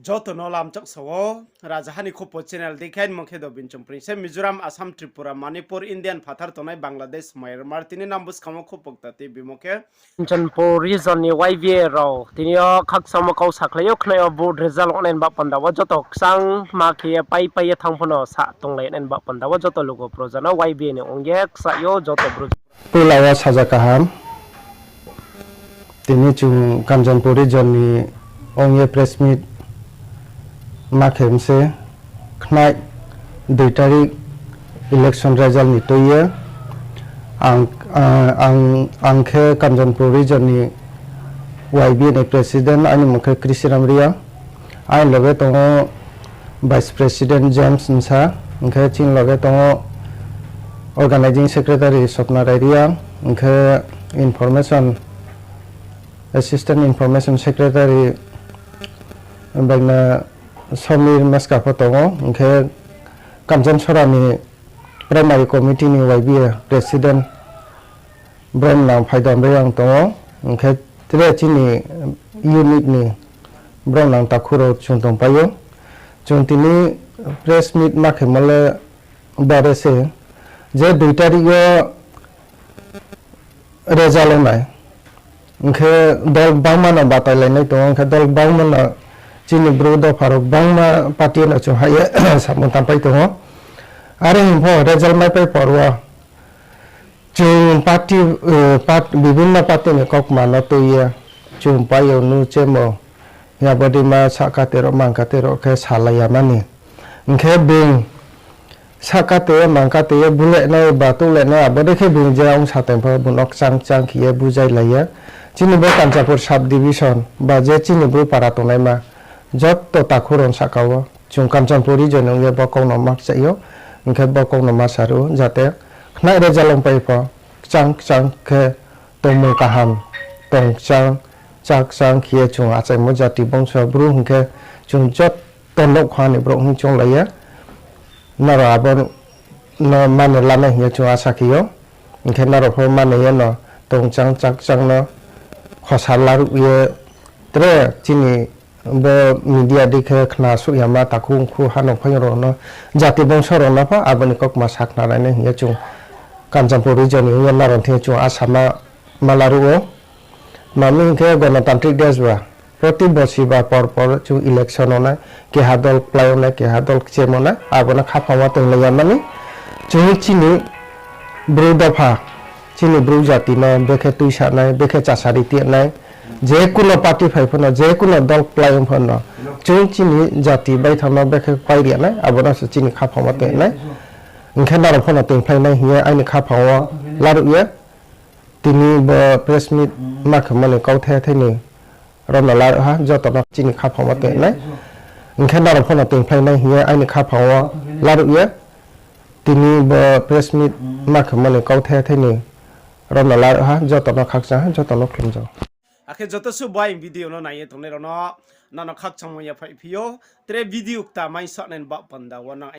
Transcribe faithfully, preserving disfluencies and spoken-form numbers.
Joto no lamchak sa ou, Rajaha ni Khupo channel dei khe, aini mung khe Dobin Chongpring se. Mizoram, Assam, Tripura, Manipur, Indian phathar tongnai Bangladesh, Myanmar, tini nang buskang wo khupo kta tuibimo khe Kanchanpur region ni Y B A rao tini yo khakchangmo kau sakhlai ou, khnai yo vote result ong nai ni baoh panda wo joto kchang ma khe ye pai pai ye thanng pho no sa tonglai nai ni baoh panda wo joto lugo proja no Y B A ni ong ye kchah ou joto bru. Poila wo saja kaham. Tini chung Kanchanpur region ni ong ye press meet ma khe mse khnai dui tarik election result ni tui ye ang, ang, ang khe Kanchanpur region ni Y B A ni president, aini mung khe Krishiram Reang. Aini loge tong ou Vice President James Nsa, hing khe chini loge tong ou Organizing Secretary Sopna Rai Reang, hing khe Information, Assistant Information Secretary baina Somir Meska pho tong ou, hing khe Kanchanchora ni Primary Committee ni Y B A President Bromnang Phaidam Reang tong ou, hing khe tre chini unit ni bromnang takhu rao chung tongpai ou. Chung tini press meet ma khemo le bare se, je dui tarik yo result ong nai. Hing khe dol gbangma no batailai nai tong ou, hing khe dol gbangma no chini bru dopha rao gbangma party no chung hai ye samung tangpai tong ou. Are hing pho result maipai por wo chung party, eh, part-, bibinno party ni kaukma no tui ye chung pai yo nu chemo, ya bodeima sahkate rao mangkate rao khe salai ya mani. Hing khe being sahkate mangkate ye bulai nai ba touhlai nai, abo dei khe being je ong sa tong pho bung no kchang kchang khe ye bujailai ye. Chini bo Kanchanpur sub division ba je chini bru para tongnaima joto takhu rao sahka wo chung Kanchanpur region ong ye bo kau no ma kchai ou, hing khe bo kau no ma sa ruh ou, jate khnai result ongpai pho kchang kchang khe tongmung kaham, tong kchang, chak kchang khe ye chung achaimo jati bongso bru hing khe chung joto nouhkha ni brouh hing chounglai ye. Nrao abo no mane lanai hing ye chung asa khe ou. Hing khe nrao pho mane ye no tong kchang, chak kchang no khosa laruh ye tre chini bo media dei khe khna suh yama takhu ongkhu ha nongphai rao no, jati bongso rao no pho abo ni kaukma sakhnalainai hing ye chung Kanchanpur region ni ong ye nrao thing chung asa ma, ma laruh ou. Mami hing khe gonotantrik desh ba, proti bosi ba por por chung election ong nai, keha dol kplái ong nai, keha dol kchemo nai, abo no khaphang wo tonglai ya mani. Chung chini bru dopha, chini bru jati no bekhe tuisa nai, bekhe chasari ti nai, je kuno party phai pho no, je kuno dol kplái ong pho no, chung chini jati baithang no bekhe kpai ri nai, abo no se chini khaphang wo tong nai. Hing khe nrao pho no tongphlai nai hing ye aini khaphang wo laruh ye. Tini bo press meet ma khemo ni kauthai thai ni rao no laruh ha, joto no chini khaphang wo tong nai. Hing khe nrao pho no tongphlai nai hing ye aini khaphang wo laruh ye. Tini bo press meet ma khemo ni kauthai thai ni rao no laruh ha, joto no khakchang ha, joto no khlum jao. Akhe joto suh bo aini video no nai ye tongnai rao no, nrao no khakchangmo yaphaih phi ou, tre video kta mai sahnai ni baoh panda wo nang